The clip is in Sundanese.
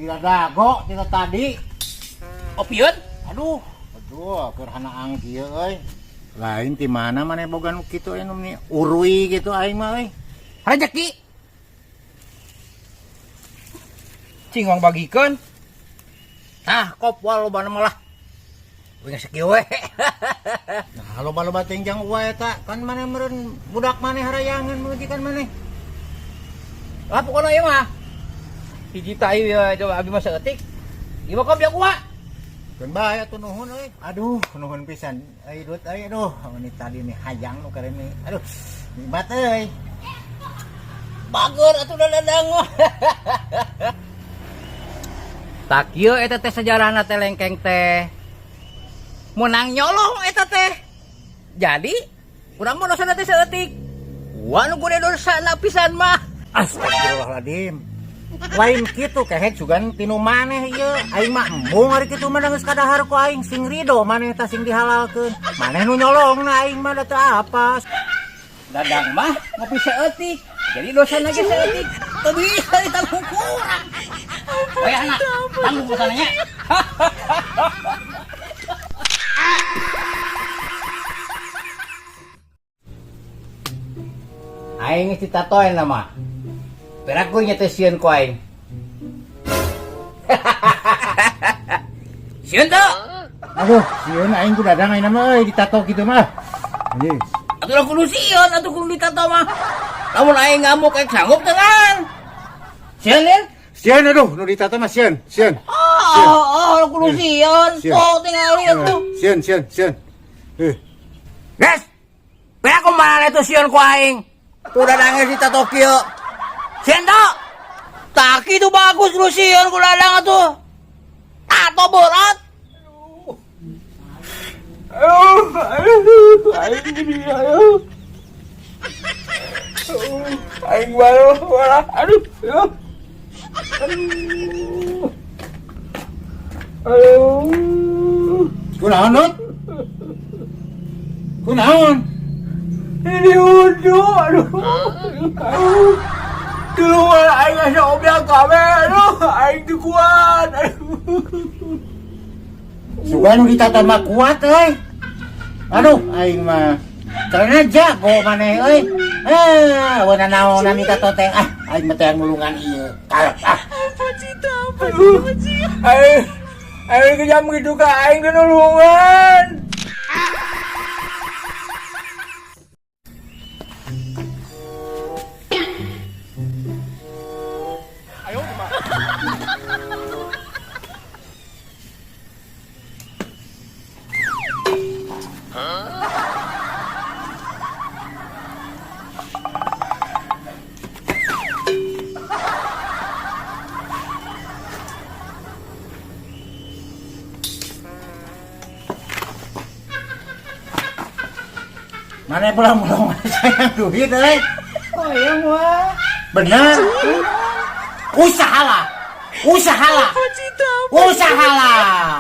Diradago tina tadi. Opieun? Aduh, aduh, keur hanaang kieu euy. Lain ti mana maneh boga nu kitu euy nu meni urui gitu aing mah euy. Rezeki. Cing wang bagikeun. Tah kop wal loba malah. Wing sakieu we. Nah, loba-loba teh jang uwa eta kan maneh meureun budak maneh harayangan majikan maneh. Ah pokona ieu mah. Hiji tai ieu coba abi mah saeutik. Ieu mah kop yang uwa. Keun bae atuh nuhun euy. Aduh, nuhun pisan. Euy duit euy aduh, ini tadi nih hayang nu karem nih. Aduh, nikmat euy. Bager atuh dadang mah. Tak kieu eta teh sejarahna teh lengkeng teh. Menang nyolong eta teh. Jadi urang mah dosana teh saeutik. Wah nu gede dosana pisan mah. Astagfirullahaladzim. Lain kitu kehet sugan tinu maneh ieu. Aing mah embung ari kitu mah geus kadahar ku aing sing rido maneh tah sing dihalalkeun. Maneh nu nyolongna aing mah da teu apa. Dadang mah ngopi saeutik. Jadi dosana ge saeutik. Teu bisa ditanggung kurang. Wayahna tanggung dosana nya. Aing geus ditatoen lah mah. Peraku nya teh sieun ku aing. Sieun teu? Aduh, sieun aing ku dadang aing mah euy ditato kitu mah. Anjing. Atuh lah kudu sieun atuh kudu ditato mah. Lamun aing ngamuk aing sanggup teu kan? Sieun lin? Sieun aduh, nu ditato mah sieun, sieun. Oh, oh, kudu sieun. Sieun. Oh, tingali atuh. Sieun, sieun, sieun. Guys, peraku mana itu sieun ku aing? Tuh dadang geus ditato kieu. Sieun teu? Tak itu bagus lu sieun ku dadang atuh. Tato berat. Aduh, aduh, aing gini, aduh. Aing baru, malah, aduh, aduh. Aduh. Aduh. Kunaon, Nut? Kunaon? Ini wudhu, aduh. Aduh. Keluar aing asa obyang kabeh, aduh, aing teu kuat, aduh. Sugan nu ditata mah kuat euy. Aduh, aing mah karena jago maneh euy. Wana naonan ditato teh. Ah, aing mah teh ngulungan ieu. Karep ah. Aduh. Aing, aing kejam gitu ka aing teh nulungan. Mana pulang-pulang sayang duit euy. Oh iya mah. Bener. Usahalah. Usahalah. Usahalah.